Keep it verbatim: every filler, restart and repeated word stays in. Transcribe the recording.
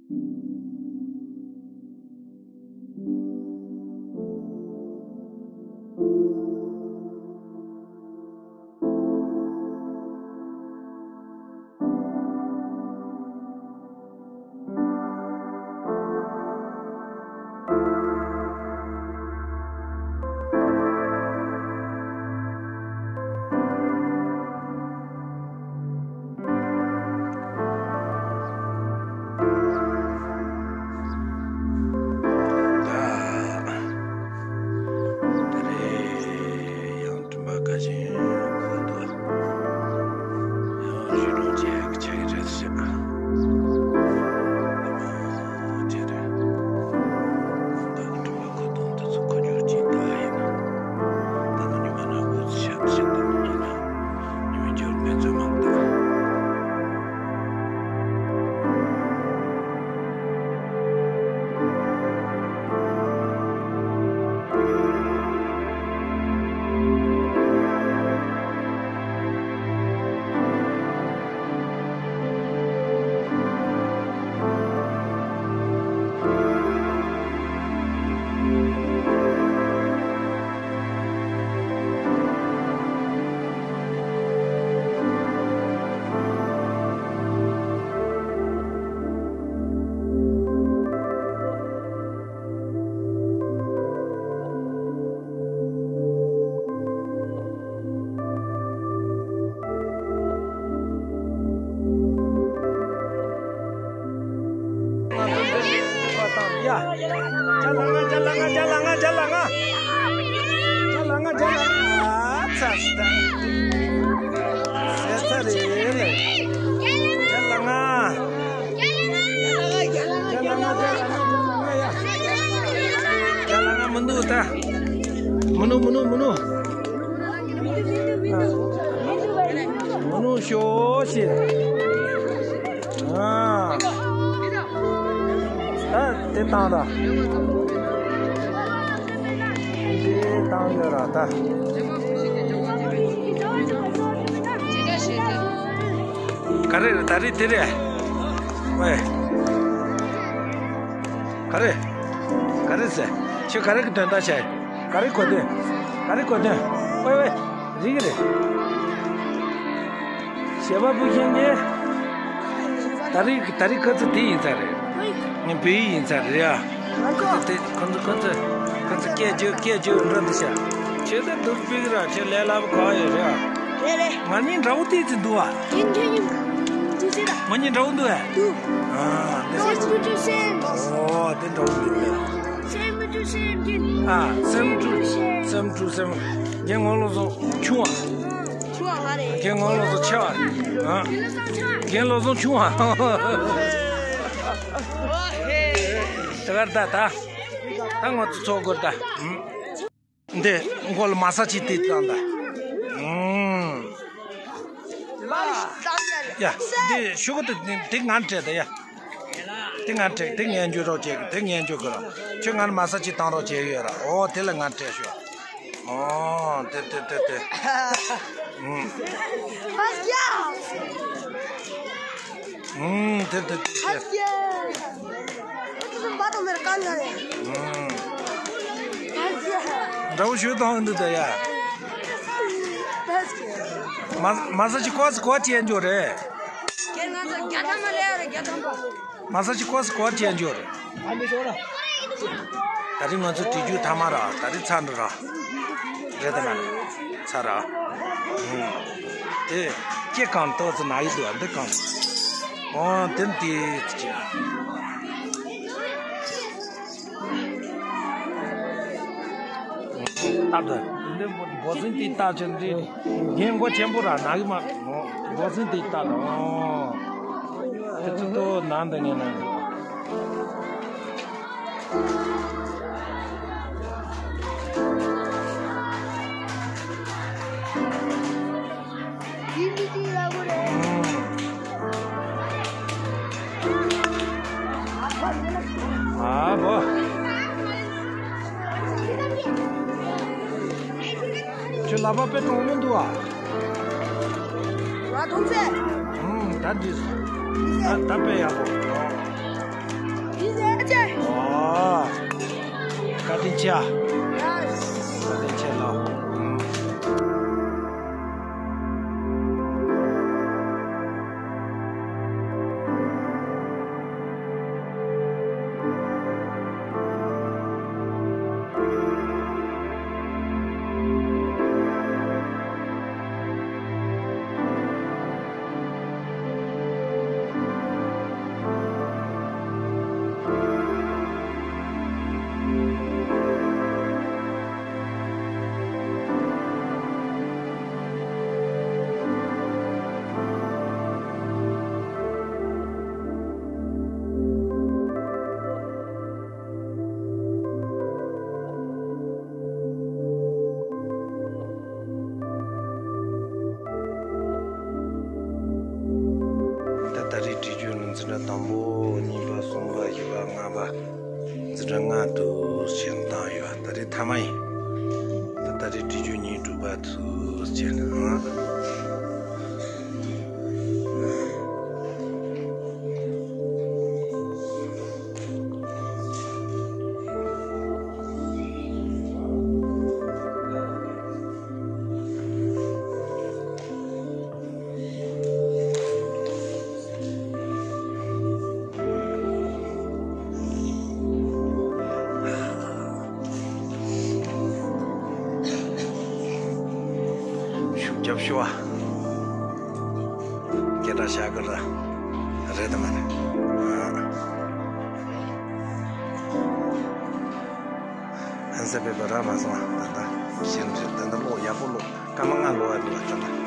ད་རེས་ཡང་སྤྲིན་པ་དགའ་ཞིང་ཡག་པོ་འདུག་ཡང་རི་ཀྲུང་ཅན་ཆགས་ཀྱི་རེད་ཟེར། ཨ་མ་ཅེ་རེད། ད་སྤྲིན་པ་ཁ་སྟོང་དེ་ཚོ་ཁ་སྦྱོར་གྱིས་ད་ཡིན་ན། ད་ནི་ཉི་མ་ནག་པོ་ཚོ་ཤ་ཚ་ད་ནི་ཡིན་ན། ཉི་མ་འགྱུར་མེད་ཚོད་མང་ད། མི་འདུག་ད། མི་ནུ་མི་ནུ་མི་ནུ། མི་ནུ་ཤོག་ཤིག་ཨ། ད་དེ་བཏང་ད། དེ་བཏང་ཡོད་ར་ད། ག་རེ་རེད་ད་རེད་དེ་རེད། ཝེ། ག་རེ། ག་རེ་ཟེར། ཁྱོད་ག་རེ་གི་དོན་དག་བྱས། ག་རེ་གོ་དོན། ག་རེ་གོ་དོན། ཝེ་ཝེ། རིག་གི་རེད། ཞལ་པར་ཕུལ་མཁན་གྱི། ད་རེས་ད་རེས་ཁ་ཚ་དེ་ཡིན་ས་རེད། ངས་བོད་ཡིག་ཡིན་ས་རེད་ཡ། ཁོ་ཚོ་དེ་ཁོ་ཚོ་ཁོ་ཚོ་ཁོ་ཚོ་སྐད་བརྗོད་སྐད་བརྗོད་འགྲོ་འདུག་ཤག་ཁྱེད་ད་སྡུག་པིག་ར་ཁྱེད་ལས་སླ་པོ་ག་ཡོད་རེད་ཨ། རེད་རེད། ང་གཉིས་འདྲ་བོ་ཏིག་ཙི་འདུག་ཨ། ཁྱེད་ཁྱེད་གཉིས་འདུག་ཟེར་ད། ང་གཉིས་འདྲ་བོ་འདུག་ཨ། འདུག་ཨ་འདི། Same to same. ཨོ་དེ་འདྲ་བོ་འདུག Same to same. ཨ་same to same to same. ངའི་ངོ་ལོག་སོང་ཆུང་ཨ། ཆུང་བ་ང་རེད། ཁྱེད་ངོ་ལོག་སོང་ཆེ་བ། ཨ། ཁྱེད་ལོག་སོང་ཆུང་བ། ཨོ་ཧེ། དེ་གར་ད་ད། ད་ང་ཚོ་ཚོགས་སྐོར་ད། འདི་མགོ་ལ་མ་ས་ཅིག་དེ་བཏང་ད། ཡ། འདི་ཤོག་གུ་དེ་དེ་ང་སྤྲད་ད་ཡ། དེ་ང་སྤྲད་དེ་ངས་འཇུ་རོགས་བྱེད་དེ་ངས་འཇུ་དགོས་ར། ཁྱོད་ང་ལ་མ་ས་ཅིག་བཏང་རོགས་བྱེད་ཡོད་ར། ཨོ་དེ་ལ་ང་སྤྲད་ཤོག་ཨོ་དེ་དེ་དེ་དེ། ཨུམ། ཨུམ་དེ་དེ་དེ་དེ། ཨུམ། འདྲ་བོ་ཞུ་དང་འདུག་ད་ཡ། མ་མ་ས་ཅིག་ཀོ་ས་ཀོ་ཅི་ཡན་འཇོག་རེད། ཁྱེད་ང་ཚོ་རྒྱ་ཐམ་པ་ལས་རེད་རྒྱ་ཐམ་པ། མ་ས་ཅིག་ཀོ་ས་ཀོ་ཅི་ཡན་འཇོག་རེད། ད་རིང་ང་ཚོ་དུས་རྒྱུན་ཐ་མ་ར་ད་རིང་ཚར་འགྲོ་ར། རེད་ད་མ་རེད། ཚར་ར། ཧུམ། དེ་སྐྱེ་གང་ཏོག་ཙི་ན་ཡི་འདུག་ཨ་འདི་གང་། ཨོ་དེ་འདི་ཅི། སྟབས་དང་། འདི་འབོ་སྲིན་དེ་སྟབས་ཆེན་འདི། རྒན་མགོ་ཆེན་པོ་ར་ནག་གི་མ། འབོ་སྲིན་དེ་སྟབས་དང་། དེ་ཚོ་ཏོ་ནང་དུ་ངན་ན། ཨ་བོ། ཁྱོད་ལག་པ་དཔེ་གྲོང་མོ་འདུག་ཨ། ང་མཐོང་ཚེ། ཨུམ་ད་འདི། ད་ད་དཔེ་ཡག་པོ། ཨོ། བཀའ་དྲིན་ཆེ། བཀའ་དྲིན་ཆེ་ལོ། ད་ད་རེས་བྲིས་རྒྱུ་ནི་འཛིན་གྲྭ་དང་པོ། གཉིས་པ། གསུམ་པ། བཞི་པ། ལྔ་པ། འཛིན་གྲྭ་ལྔ་དུ་བྱས་བཏང་ཡོད། ད་རེས་མཐའ་མ་ཡིན། ད་ད་རེས་བྲིས་རྒྱུ་ཉིན་དྲུག་པ་དུ་བྱས་ན། ཤུགས་རྒྱབ་ཤོག་ཨ། སྐད་གྲགས་བཞག་གི་ར། རེད་དམ་མ་རེད། ཨ། ཧན་སེ་པེ་པ་རག་མ་སོང་ཨ། ད་ལྟ་ཤེས་རིག་ད་ལྟ་ཀློག་ཡག་པོ་ཀློག་སྐར་མ་ལྔ་ཀློག་ཡག་འདུག་ཨ། ད་ལྟ།